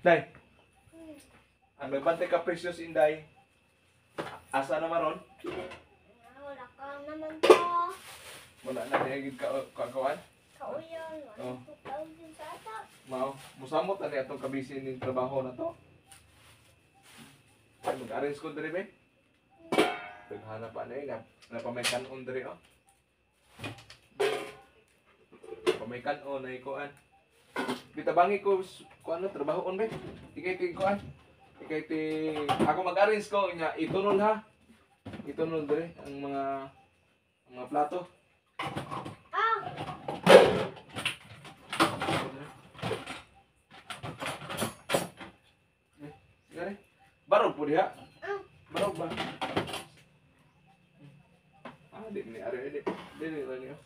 Day, ang nagbantay ka Precious Inday. Asa na maron? Wala ka naman to. Wala na niya gid ka kakuan. Kauyon. Oh. Wala ko kauyon sa ato. Mao, musamot ani atong kabisi ning trabaho na to. Ay, mag-arrange ko diri be. Naghanap pa na eh, napamay kanon diri oh. Pamay kanon ay kuan. Bitabangi ko kuan no trabaho on be. Ikay ti kuan. Ikay ti ako mag-arrange ko nya itunol ha. Itunol diri ang mga plato. Ah! Eh, sige. Barog po diha. Ah! Barog ba? Ah, di ni ari di. Di di ra niyo.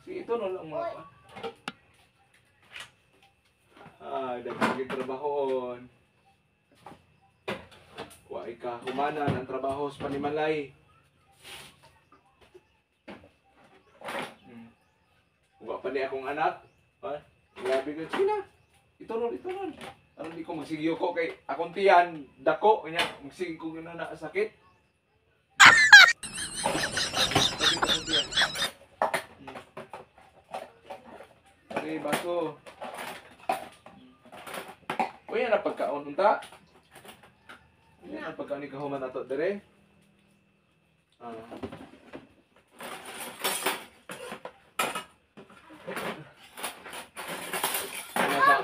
Sige, ito no lang mga pa. Ah, daghang gyud trabahoon. Wa ka humanan ang trabaho sa panimalay. Wa pa ni akong anak. Ha? Grabe ka. Sige na. Ito nun, ito nun. Aron di ko magsigyo ko kay akong tiyan dako nya magsige ko na na sakit. Sakit akong tiyan. Okay, baso. Uy, yan ang pagkaon unta. Yan ang pagkaon ni kahuman nato dire. Ah. Nya sa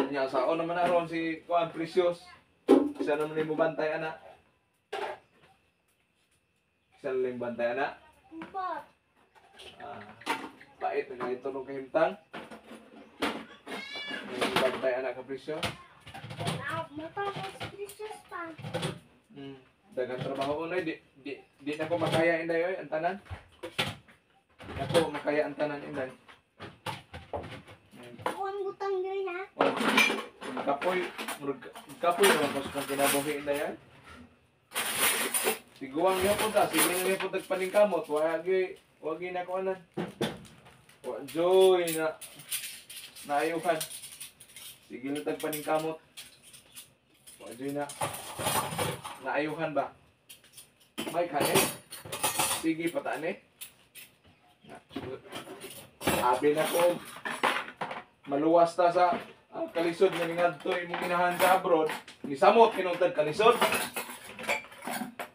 nya sao naman aron si Kuan Precious. Siya naman mo bantay ana. Siya naman bantay ana. Kumpot. Ah, pait na ito nung kahimtang. May bantay ana ka Precious. Ah, matapos precious pa. Daghang trabaho unay di di di na ko makaya inday oy ang tanan. Di na ko makaya ang tanan inday. Ako ang butang diri ha. Oh, kapoy, murag kapoy naman ko sa kinabuhi inday ay. Siguang gyapon ta, sige na gyapon tag paningkamot, wagi na ko anan. Wa joy na naayuhan. Sige na tag paningkamot. Wa joy na naayuhan ba? May kani? Sige pataan eh. Abi na ko maluwas ta sa kalisod nga ningadto imong inahan sa abroad. Nisamot hinuntad kalisod.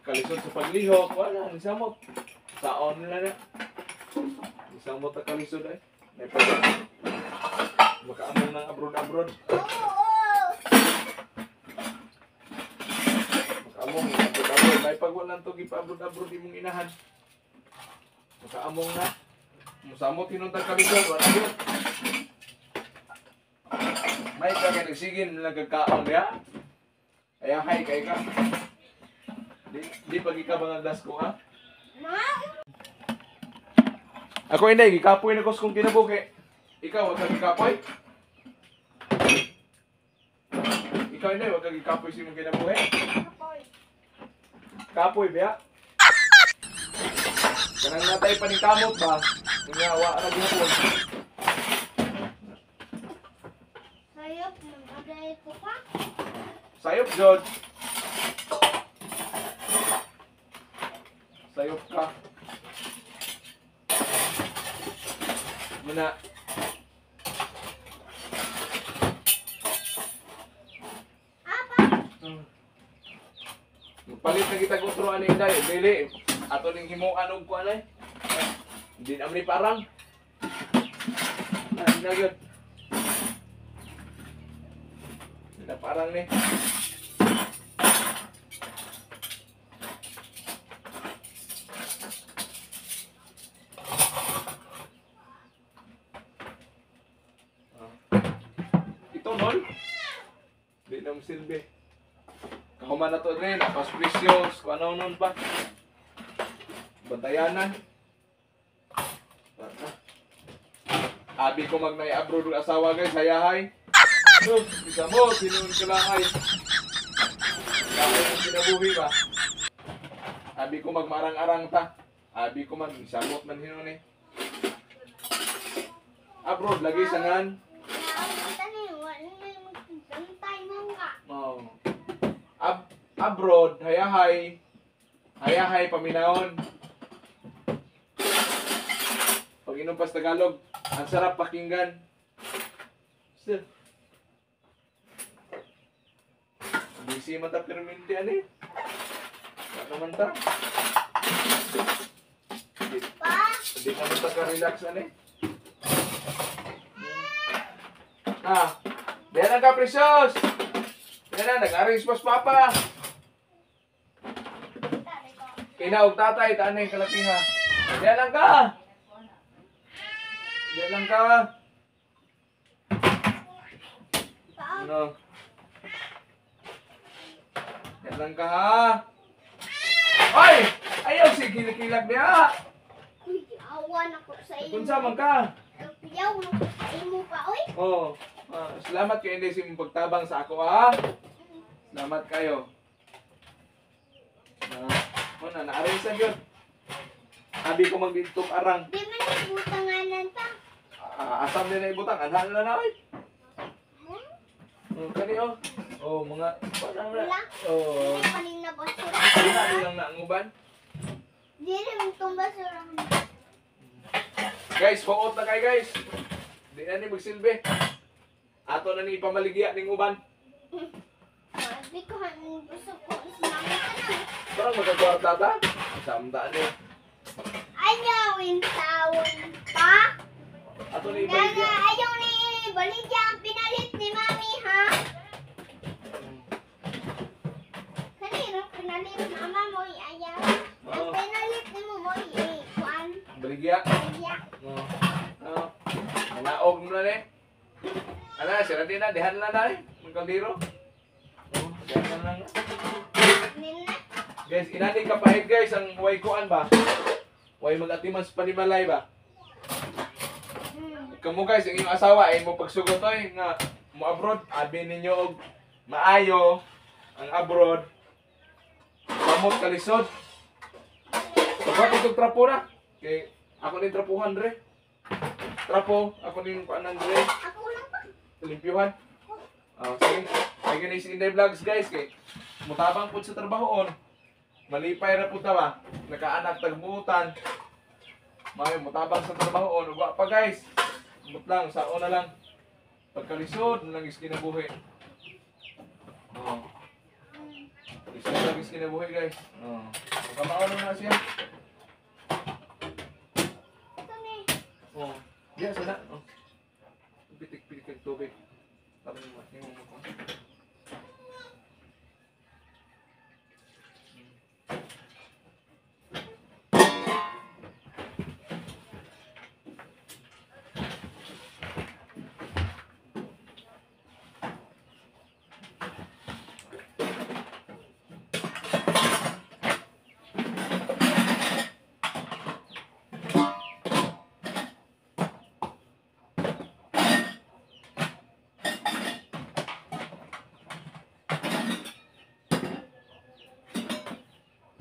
Kalisod sa paglihok, wala nisamot. Saon nila na. Nisamot ang kalisod ay. May pag makaamong ng abroad-abroad. Oo! Makaamong ng abroad-abroad. May pag walang tugi pa abroad-abroad imong inahan. Makaamong na. Musamot hinuntad kalisod, wala yun. May ka kay nagsigin nagkakaon diha. Ayahay kay ka. Di pag ikaw bang das ko ha? Ma! Ako hindi, gikapoy na ko sa kong kinabuhi. Ikaw, wag kang gikapoy. Ikaw hindi, wag kang gikapoy sa imong kinabuhi. Kapoy. Kapoy ba? Kanang natay paningkamot ba? Nga wa ra gihapon. Sayop, mag-agay ko pa. Sayop jud. Sayop ka. Muna. Apa! Magpalit na kita kung turuan ni Inday. Dili. Ato ning himuan og kuan ay. Hindi na ni parang. Na, na gyud. Hindi na parang ni. Ah. Ito nun. Di na mo silbi. Kahuman na to rin, napas precious, kung ano nun pa. Bantayanan. Tara. Abi ko mag abroad og asawa guys, hayahay. So, isa mo, sinuon ka lang ay. Kaya ang kinabuhi ba? Abi ko magmarang-arang ta. Abi ko man, isamot man hinon eh. Abroad, lagi sangan. Ang tani, wala na yung magdantay abroad, hayahay, hayahay paminahon. Pag inom pas Tagalog, ang sarap pakinggan. Sir. Busy man ta perminti ani. Wala naman ta. Hindi naman ta ka-relax ani. Ah, diyan lang ka, Precious. Diyan na, nag-arrange pas papa. Kinaog tatay, taan na yung kalakiha. Diyan lang ka. Diyan lang ka. Ano? Diyan lang ka, ha? Ay! Ayaw, sige, kilak niya. Uy, awan ako sa imo. Kunsa man ka? Yaw na ko sa imo pa, oy. Oo. Salamat kayo hindi sa imong pagtabang sa ako, ha? Salamat kayo. Muna, na-arrange na yun. Sabi ko magdintong arang. Di man ibutanganan pa. Asam din na ibutang. Anhan na na, oy. Oh, kani, oh. Oh, mga... Parang na. Wala. Oh. Hindi kanina basura. Di na lang na ang uban. Di rin itong basura. Guys, huot na kayo, guys. Di na ni magsilbi. Ato na ni ipamaligya ning uban. Di ko hanin gusto ko sa mami ka na. Parang magkakwarta ta. Samta ni. Ayaw in tawon pa. Ato ni Nga nga, ibaligya. ayaw ni baligya ang pinalit ni mami, ha? Kanino pinalit mama mo ayaw? Ang Oo. pinalit ni mo mo kuan. Baligya. Baligya. Oo. Oo. Nanaog mo na ni. Ala, sira din na. Dihan na na eh. Magkaldero. Oo, dihan na lang. Nina. Guys, inani kapahid guys, ang way kuan ba? Way mag-atiman sa panimalay ba? Kamo guys, ang inyong asawa ay mo pagsugot oy nga mo abroad, abi ninyo og maayo ang abroad. Pamot kalisod. Pagkat itong trapo na. Kay ako ning trapuhan dre. Trapo, ako ning kuanan dre. Ako lang pa. Limpyuhan. Oh, sige. Ay gani si Inday Vlogs guys kay mutabang pud sa trabaho on. Malipay ra pud ta ba? Nakaanak tagbutan. May mutabang sa trabaho on. Ugwa pa guys. Umot lang sa una lang. Pagkalisod lang is kinabuhi. Oh. Lisod lang is kinabuhi guys. Oh. Pagkamao na siya. Ito ni. Oh. Diya sana. Oh. Pitik-pitik ang tubig. Parang mo yung mo ko.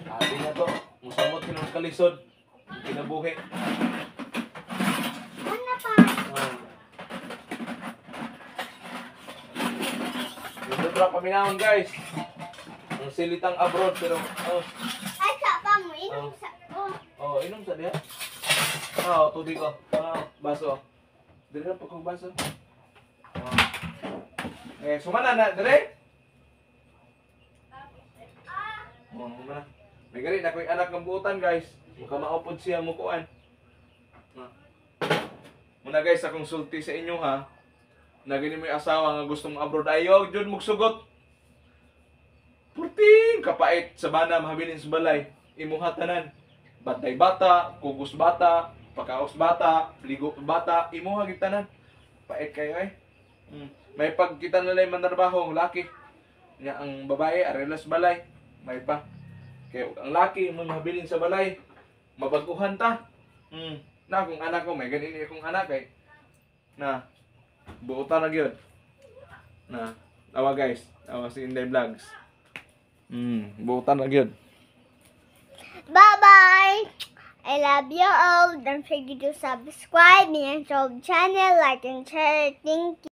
Abi na to. Musamot kinong kalisod. Kinabuhi. Ano pa? Oh. Dito ra paminahon guys. Ang silitang abroad pero oh, Ay, sa pa mo. Inom Oh. sa... Oh. oh inom sa diha. Oh, tubig oh. Oh, baso. Dire ra pa kong baso. Oh. Eh, sumana na dire. Oh, sumana. May gani na ko'y anak ng buutan guys. Maka maupod siya mo kuan. Ah. Muna guys, akong sulti sa inyo ha. Na gani mo yung asawa nga gustong abroad ayaw jud mugsugot. Purting kapait sa bana mahabilin sa balay. Imong hatanan. Bantay bata, kugos bata, pakaos bata, ligo bata, imuha gid tanan. Pait kayo eh. May pagkita na lang mantrabaho ang laki. Nya ang babae arelas balay. May pa. Kaya ang laki mo mahabilin sa balay. Mabaguhan ta. Na kung anak ko may ganini akong anak kay na buotan na gyud. Na awa guys, awa si Inday Vlogs. Buotan na gyud. Bye-bye! I love you all. Don't forget to subscribe me and channel, like and share. Thank you.